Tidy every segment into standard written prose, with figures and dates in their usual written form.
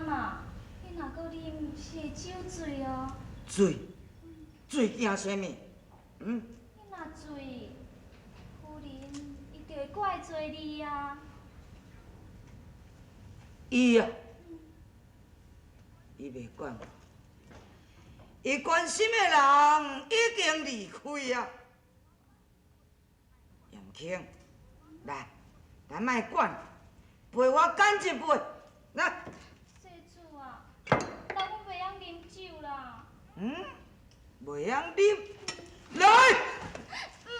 嘛，你若閣啉是會酒醉哦。醉？醉驚啥物？嗯？你若醉，夫人伊就會怪罪你啊。伊啊，伊袂管我，伊關心的人已經離開啊。葉卿，來，咱莫管，陪我乾一杯，來。世子啊，人阮袂曉啉酒啦。嗯？袂曉啉？來。毋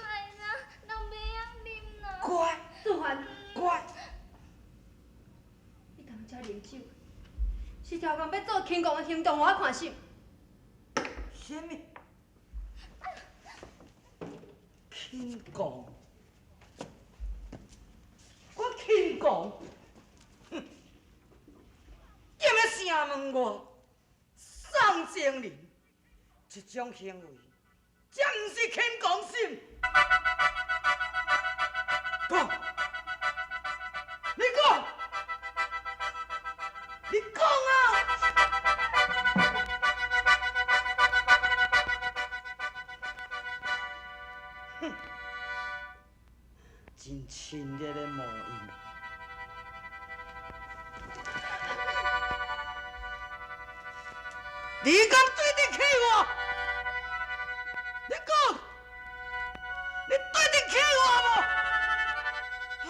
愛啦，人袂曉啉啦。乖。杜凡。乖。你踮遮啉酒，是超工欲做輕狂的行動，予我看是？啥物？輕狂？我輕狂？哼！踮咧城門外送情人，這種行為，這毋是輕狂心。講，你講，你講啊！哼，真親熱的模樣。你敢對得起我？你講，你對得起我無？哈？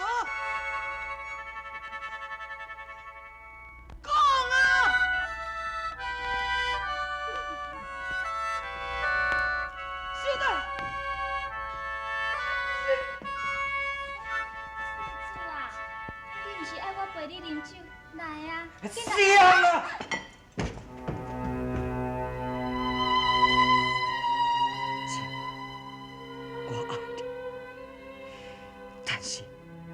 講啊！小弟，世子啊，你毋是愛我陪你啉酒？來啊，死啊！我愛你，但是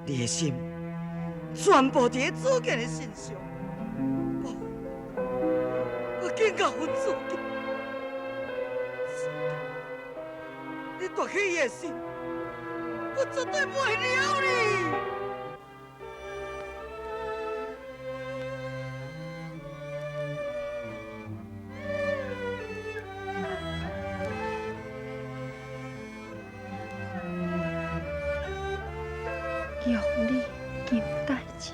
你的心全部佇咧子健的身上，我警告阮子健，你奪去伊的心，我絕對袂饒你。玉女金帶枕，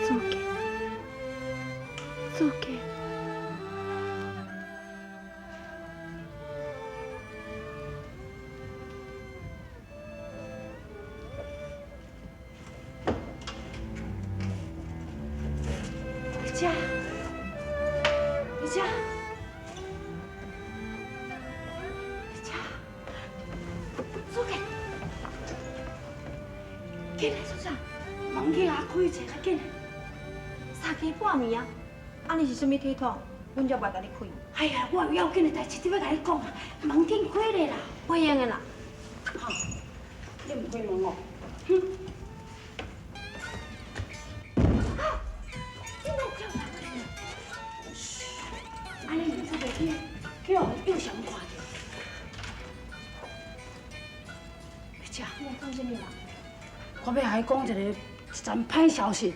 子健，子健。你遮，你遮，你遮，子健。紧来，创啥？门去共开一下，较紧。三更半暝啊，按呢是啥物体统？阮才袂共你开。哎呀，我有要紧的代志，伫欲共你讲啊，门紧开咧啦。袂用的啦。哈，你毋开门哦？哼。啊！你哪有叫人？嘘，按呢门出袂去，去予幼祥看著。你遮，你来讲啥物啦？我欲共你讲一个一层歹消息。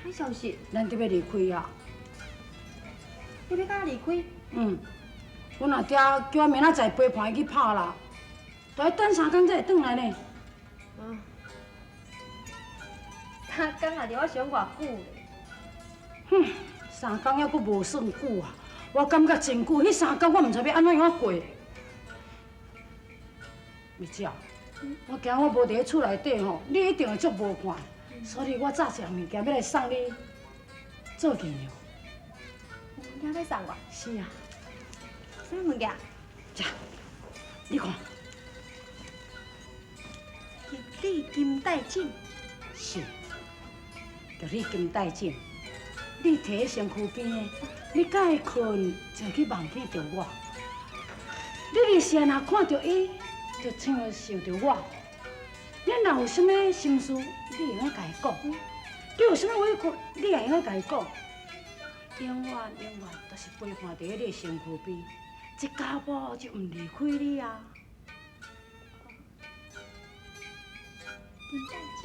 歹消息？咱得欲离開啊！你欲佮我離開？嗯，阮阿爹叫我明仔載陪伴伊去拍啦，著愛等三工才會轉來呢。嗯。三工也著愛上偌久咧？哼，三工猶閣無算久啊！我感覺真久，彼三工我毋知欲按怎樣過。美姐，我驚我無佇咧厝內底吼，你一定會足無看，所以我紮一項物件欲來送你做紀念。物件欲送我？是啊。啥物件？遮，你看。玉女金帶枕。是，玉女金帶枕，你提佇身軀邊的，你佮伊睏就會去夢見著我。你日時若看著伊，就像想著我。你若有啥物心事，你會用得共伊講；你有啥物委屈，你也會用得共伊講。永遠永遠都是陪伴佇咧你的身軀邊，一跤步就毋離開你啊！金帶枕。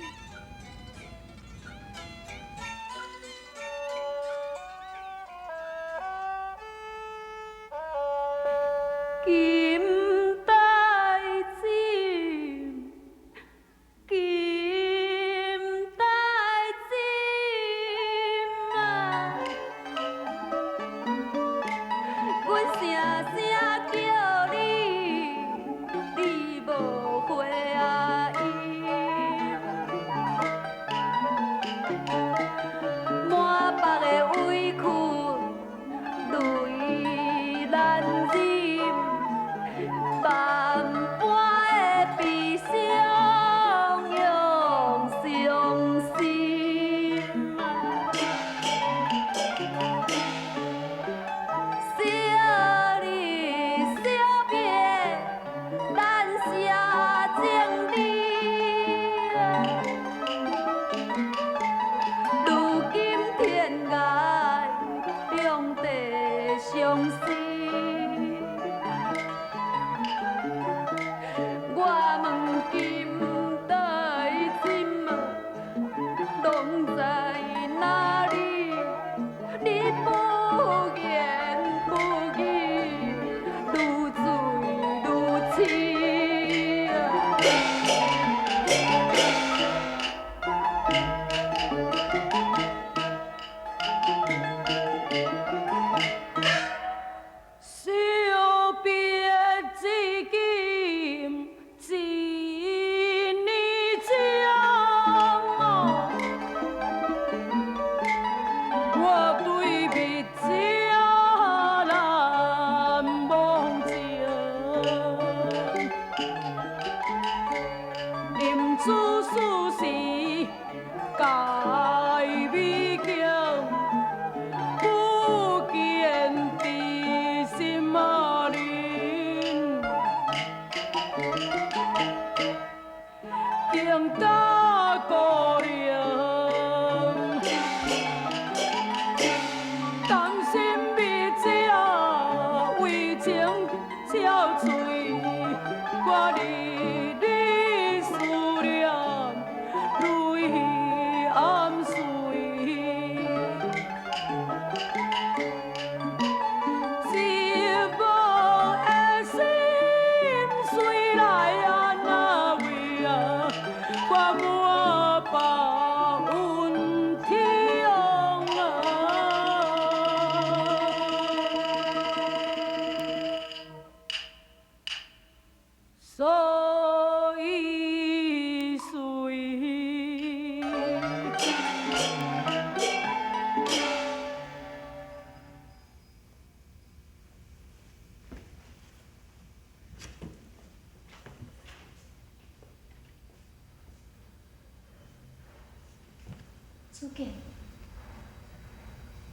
子健，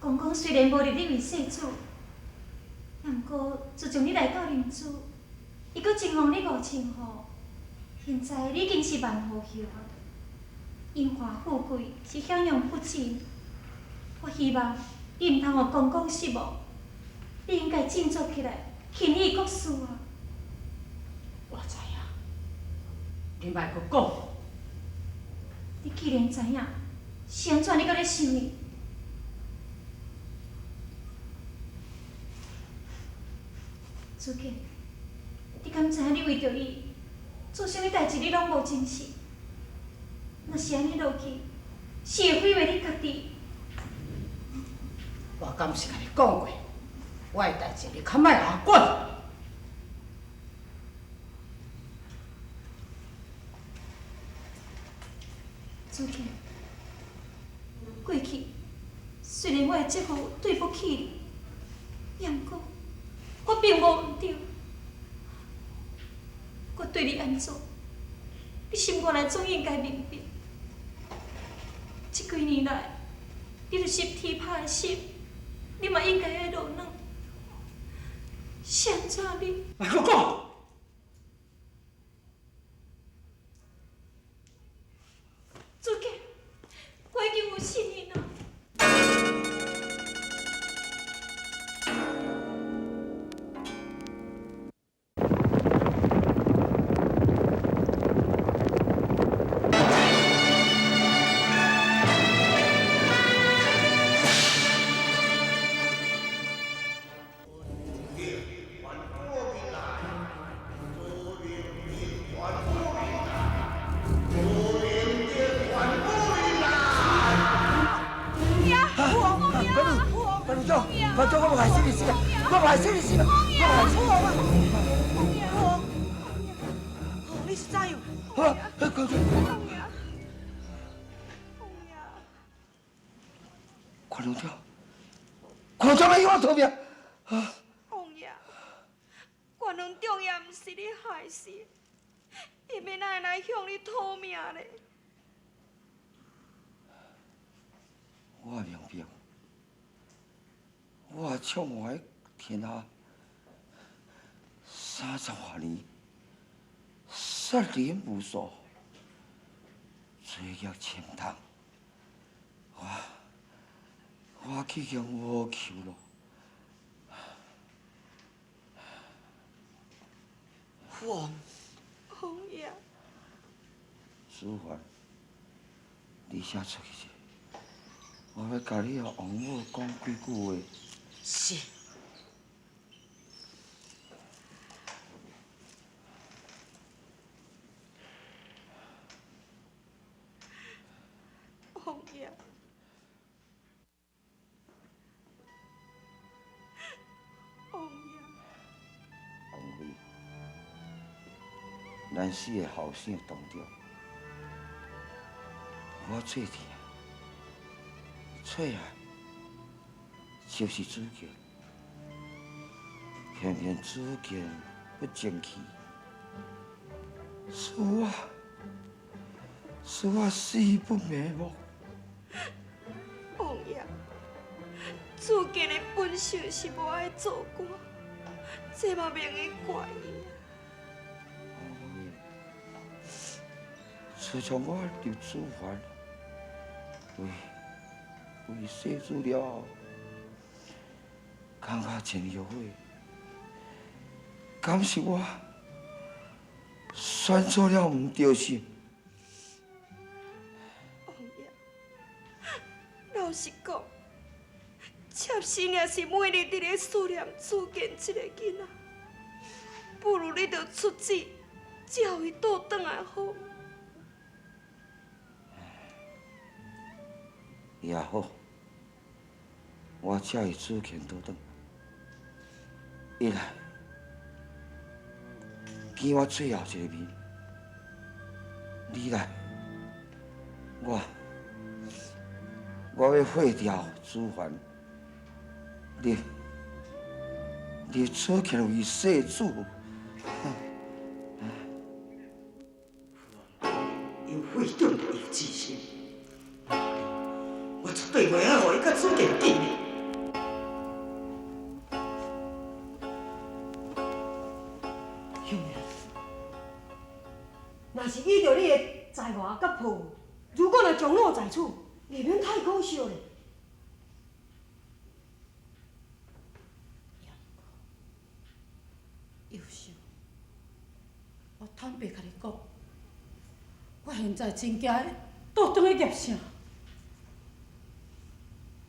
公公虽然无立你为世子，也毋过自从你来到林厝，伊阁增封你5000户。现在你已经是万户侯啊，荣华富贵是享用不尽。我希望你毋通予公公失望，你应该振作起来，勤于国事啊！我知影，你莫阁讲。你既然知影，是按怎你阁咧想伊？子健，你敢知影你为著伊做啥物代志，你拢无珍惜？若是按呢落去，是会毁灭你家己。我敢是共你讲过，我的代志你较莫来管。子健，过去虽然我的姐夫对不起你，也毋过我并无毋对。我对你按怎，你心肝内总应该明白。这几年来，你就是铁拍的心，你嘛应该爱落软。是按怎你？莫阁讲。子健，我已经有身孕啊！关长，我无害死你死啊！我无害死你死啊！我无害死你。王，你是怎样？啊，关长。关长，关长，你我逃命！啊！王爷，关长也毋是你害死，伊欲哪会来向你讨命咧？我明白。我唱完天下30外年，杀人无数，罪孽深重，我已经无求咯。王，王爷，子凡，你先出去者，我欲共你和王母讲几句话。是。王爷，王爷，王妃，咱四个后生当中，我最疼、最爱就是子健，偏偏子健不争气，使我死不瞑目。王爷，子健的本性是无爱做官，这嘛袂用怪伊。王妃，自从我入子凡为世子了后，感觉真后悔，敢是我选错了毋对心。王爷，老实讲，妾身若是每日伫咧思念子健这个囡仔，不如你就出旨，召伊倒转来好。也好，我召伊子健倒转。一来，见我最后一个面；二来，我欲废掉子凡，立子健为世子。因会长的自信，对袂用予伊佮子健见面。兄弟，若是依著你的才华佮抱负，如果若将老在此，未免太可惜咧。幼秀，我坦白共你讲，我现在真惊倒转去叶城。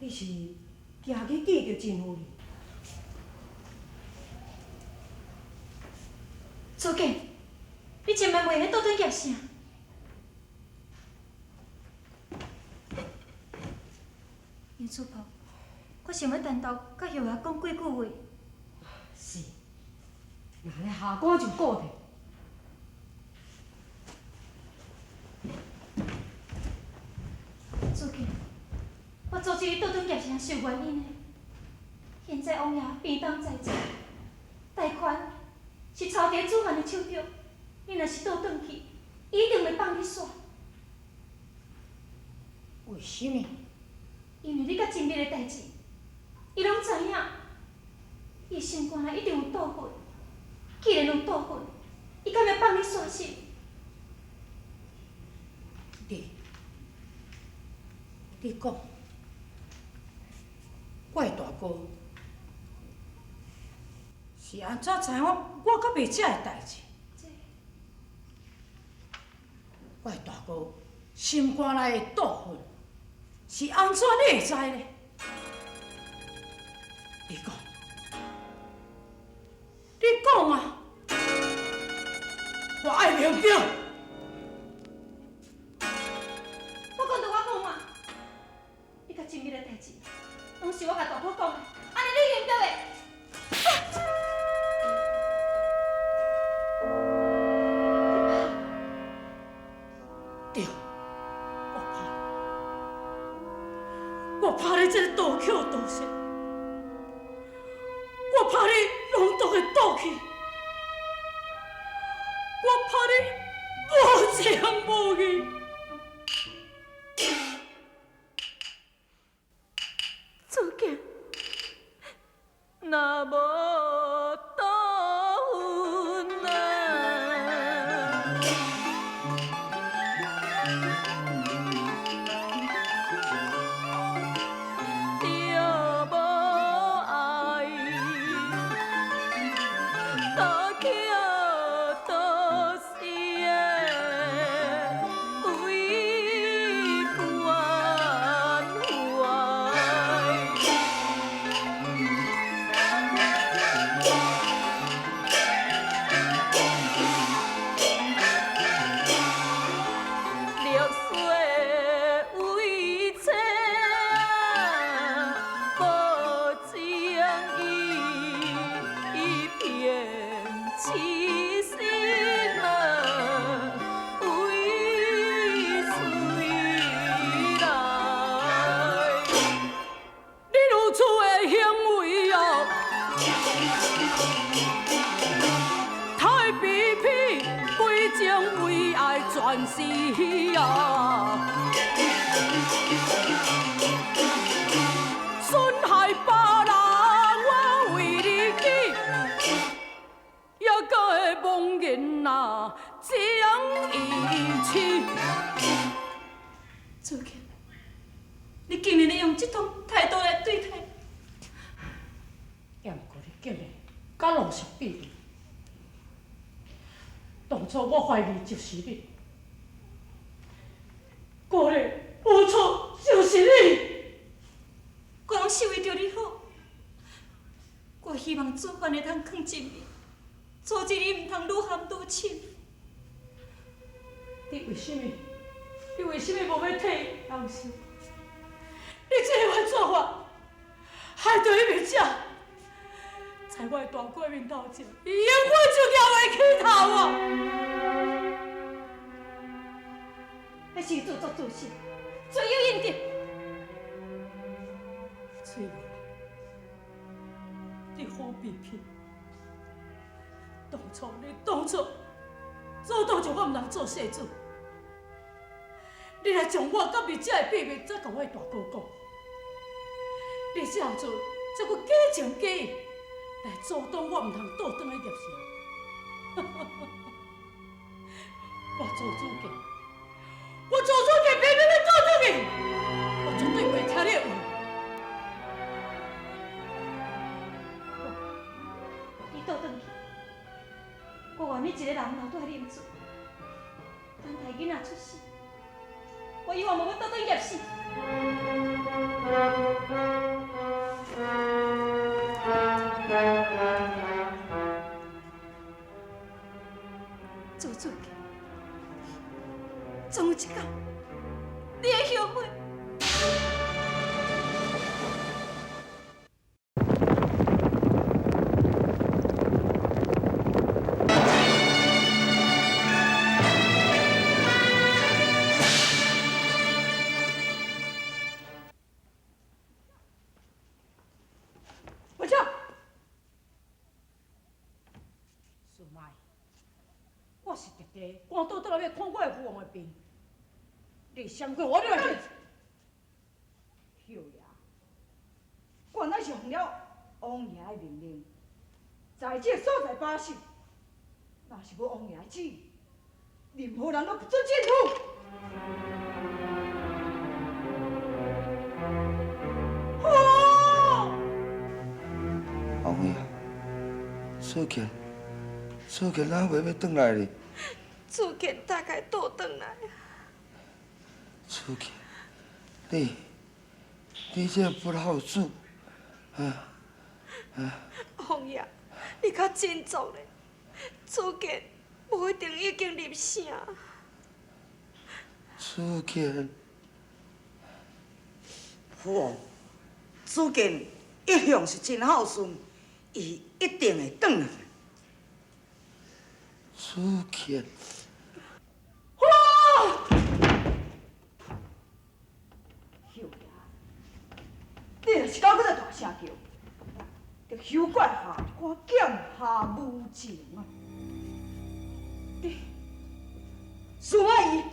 你是惊去见著甄夫人？子健，你千万袂用倒转叶城。杨主婆，我想欲单独佮叶爷讲几句话。是，若按呢下官就告退。子健，我阻止你倒转叶城是有原因的。现在王爷病重在床，大权是操伫子凡的手中，你若是倒转去，伊一定袂放你煞。为什么？因为你佮甄宓的代志，伊拢知影。伊心肝内一定有妒恨，既然有妒恨，伊敢会放你煞心？你讲，我的大哥是按怎知影我佮袂姐的代志？我的大哥心肝内的妒恨是按怎你会知呢？你讲，你讲啊！我爱明白。我讲就我讲嘛，你佮甄宓的代志，拢是我共大哥讲的，按呢你明白袂？对，我怕，我怕你这个盗口盗舌，我怕你浓毒的毒气，我怕你无情无义。子健，若无妒恨啊，就无爱，倒捡倒死的为关怀。绿水为妻，无情意，骗痴心啊，为谁来？你如此的行为哦，太卑鄙，归情为爱全是啊，损害别人，我为你记，也阁会枉然啊，情义痴。子健，你竟然会用这种态度来对待，也毋过你竟然敢落实秘密。当初我怀疑就是你，果然无错，就是你。我拢是为著你好。我希望子凡会通囥甄宓，阻止你毋通愈陷愈深。你为什么？你为什么无欲替伊担心？你这款做法，害著伊袂食，在我的大哥面头前，伊永远就举袂起头啊！彼是自作自受，罪有应得。翠华，你好卑鄙！当初你当初阻挡着我毋通做世主，你来将我佮袂姐的秘密，再共我的大哥讲。你這样做，才閣假情假意來阻擋我毋通倒轉來葉城。我做主計，我做主計，偏偏欲倒轉去，我絕對袂聽你的話。你倒轉去，我願你一个人留蹛林厝，等待囡仔出世，我永遠無欲倒轉葉氏。做主计，总有一天，你會後悔。文秀，苏麦，我是特地赶倒转来欲看我的父王的病，你闪过我，你来去。秀爷，原来是奉了王爷的命令，在这个所在把守。若是无王爷的旨意，任何人拢不准进府。王爷，楚健，楚健哪会欲转来哩？楚健大概倒转来啊。楚健，你这个不老子，啊啊！王爷，你较振作咧，楚健无一定已经入城。楚健，父王，楚健一向是真孝顺，伊一定会转来。楚健，秀爷，你若是敢阁再大声叫，就休怪下官剑下无情啊！你司马懿，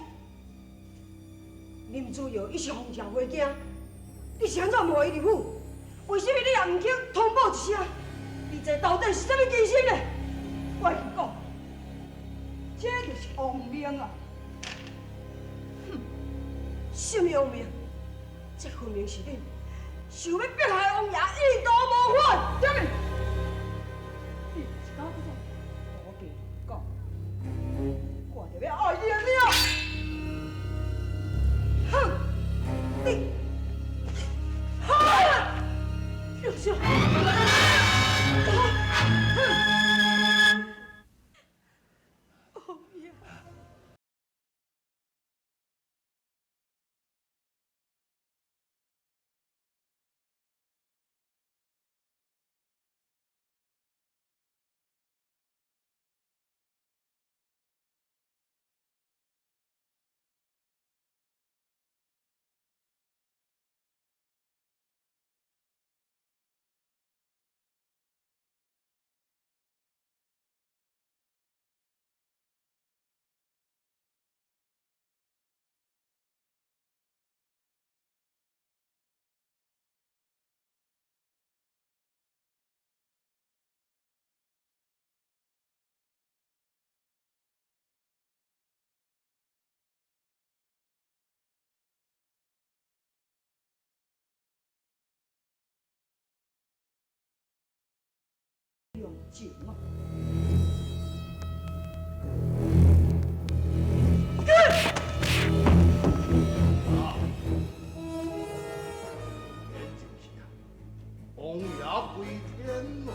林子尧伊是奉召回京，你是按怎无予伊入府？为什么你也毋肯通报一声？你这到底是啥物机心呢？我是讲，这就是王命啊！哼，什么王命？这分明是恁想欲迫害王爷意图谋反，对毋？你若是敢阁再胡讲，我就欲爱你的命！哼，你，哈！秀秀，用情啊！王爷归天咯。